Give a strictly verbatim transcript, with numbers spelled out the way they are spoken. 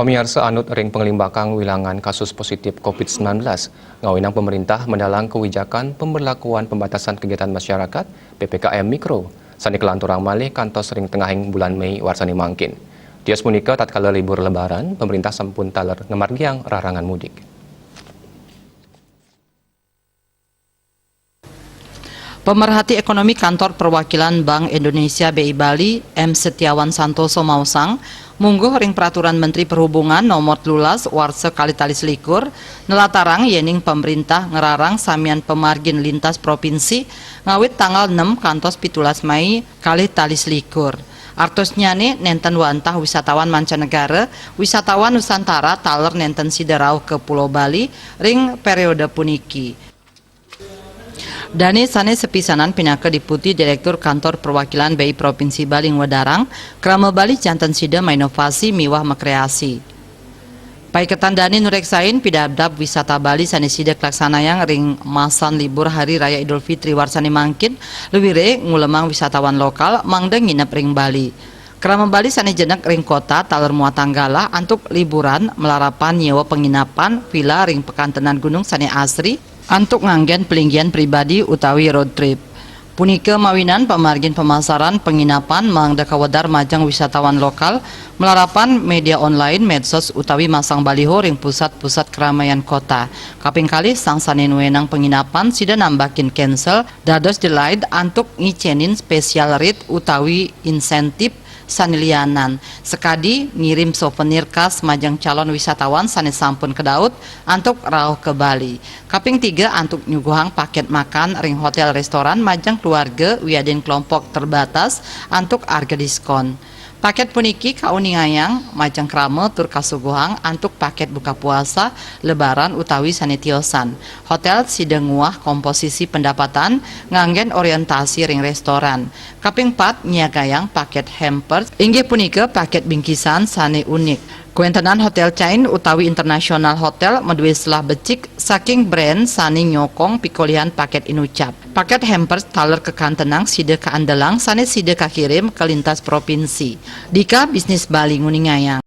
Pamiarsa, anut ring panglimbakang wilangan kasus positif covid sembilan belas, ngawinang pemerintah mendalang kewijakan pemberlakuan pembatasan kegiatan masyarakat, P P K M Mikro, sane kalanturang malih kantos ring tengahing bulan Mei warsa mangkin. Tios punika tatkala libur Lebaran, pemerintah sampun taler ngamargiang rarangan mudik. Pemerhati Ekonomi Kantor Perwakilan Bank Indonesia B I Bali, M Setiawan Santoso maosang, mungguh ring Peraturan Menteri Perhubungan nomor telulas warsa kalih tali selikur, nelatarang yening pemerintah ngerarang samian pamargin lintas provinsi ngawit tanggal enam kantos pitulas Mei kalih tali selikur. Artosnyane nenten wantah wisatawan mancanegara, wisatawan Nusantara taler nenten sida rauh ka Pulo Bali ring periode puniki. Dane sane sepisanan pinaka Deputi Direktur Kantor Perwakilan B I Provinsi Bali ngwedarang, krama Bali janten sida mainovasi miwah makreasi. Paiketan dane nureksain pidabdab wisata Bali sane sida kalaksanayang ring masan libur Hari Raya Idul Fitri warsane mangkin, luire ngulemang wisatawan lokal mangda nginep ring Bali. Krama Bali sane jenek ring kota taler muatang galah antuk liburan malarapan nyewa penginapan villa ring Pekantenan Gunung sane asri, antuk nganggen palinggihan pribadi utawi road trip. Punika mawinan pamargin pamasaran penginapan mangda kawedar majeng wisatawan lokal malarapan media online, medsos utawi masang baliho ring pusat-pusat keramaian kota. Kaping kalih, sang sane nuenang penginapan sida nambakin cancel, dados denied antuk ngicenin special rate utawi insentif sane lianan, sakadi ngirim souvenir khas majeng calon wisatawan sane sampun kadaut antuk rauh ka Bali. Kaping tiga, antuk nyuguhang paket makan ring hotel restoran majeng keluarga wiadin kelompok terbatas antuk arga diskon. Paket puniki kauningayang majeng krama tur kasuguhang antuk paket buka puasa, Lebaran utawi sane tiosan. Hotel sida nguah komposisi pendapatan nganggen orientasi ring restoran. Kaping pat, nyiagayang paket hampers, inggih punika paket bingkisan sane unik. Kawentenan hotel chain utawi internasional hotel madue selah becik saking brand sane nyokong pikolihan paket inucap. Paket hampers taler kakantenang sida kaandelang sane sida kakirim ka lintas provinsi. Dika Bisnis Bali nguningayang.